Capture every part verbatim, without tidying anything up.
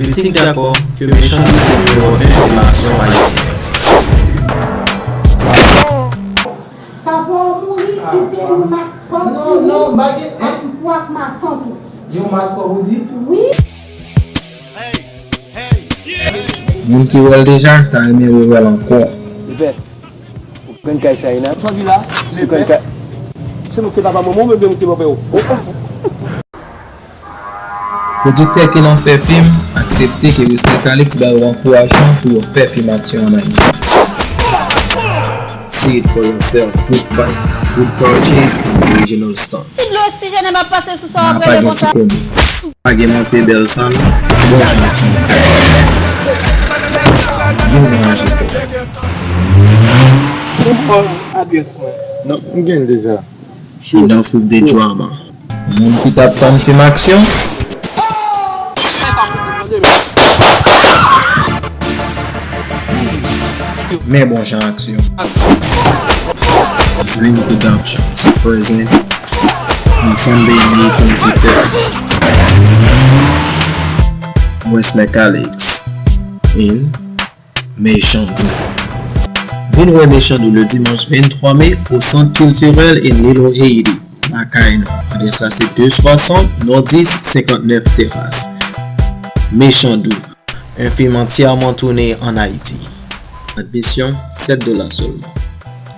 Kritik dakò ke Mechan Dou se nimewo en nan aksyon ayisyen. Papa w mouri, kite yon mas pòt pou li ak pou ak matant ou. Yon mas kòb ou di? Wi. Moun ki wè l deja ta renmen rewè l ankò. Ou konn kay sa ye nan? Ou konn kay. Se nou ki te papa manman w, men menm ki te bòpè w. Pwodiktè ki nan fè fim aksepte ke Wesley Calix ba yo ankourajman pou yo fè fim aksyon ann Ayiti. See it for yourself, good fight, good car chase and original stunts. Ti dlo oksijene m ap pase sou sa w ap rele konsa. Pa gen manke bèl sa non. Bon jan aksyon. Vin voyaje pou. Ou pran adrès mwen. Non, m gen l deja. Enough with the drama. Moun ki t ap tann fim aksyon. Men bon jan aksyon. Zing Productions presents on Sunday, May twenty-third. Wesley Calix in Mechan Dou. Vin wè Mechan Dou le dimanche vingt-trois mai au Centre Culturel in Lilo Haiti, lakay nou. Adrès la se deux soixante Nord dix cinquante-neuf Terrasse. Mechan Dou, un film entièrement tourné en Haïti. Admisyon, sèt dola sèlman.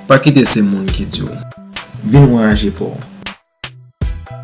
Pa kite se moun ki di w. Vin voyaje pa w.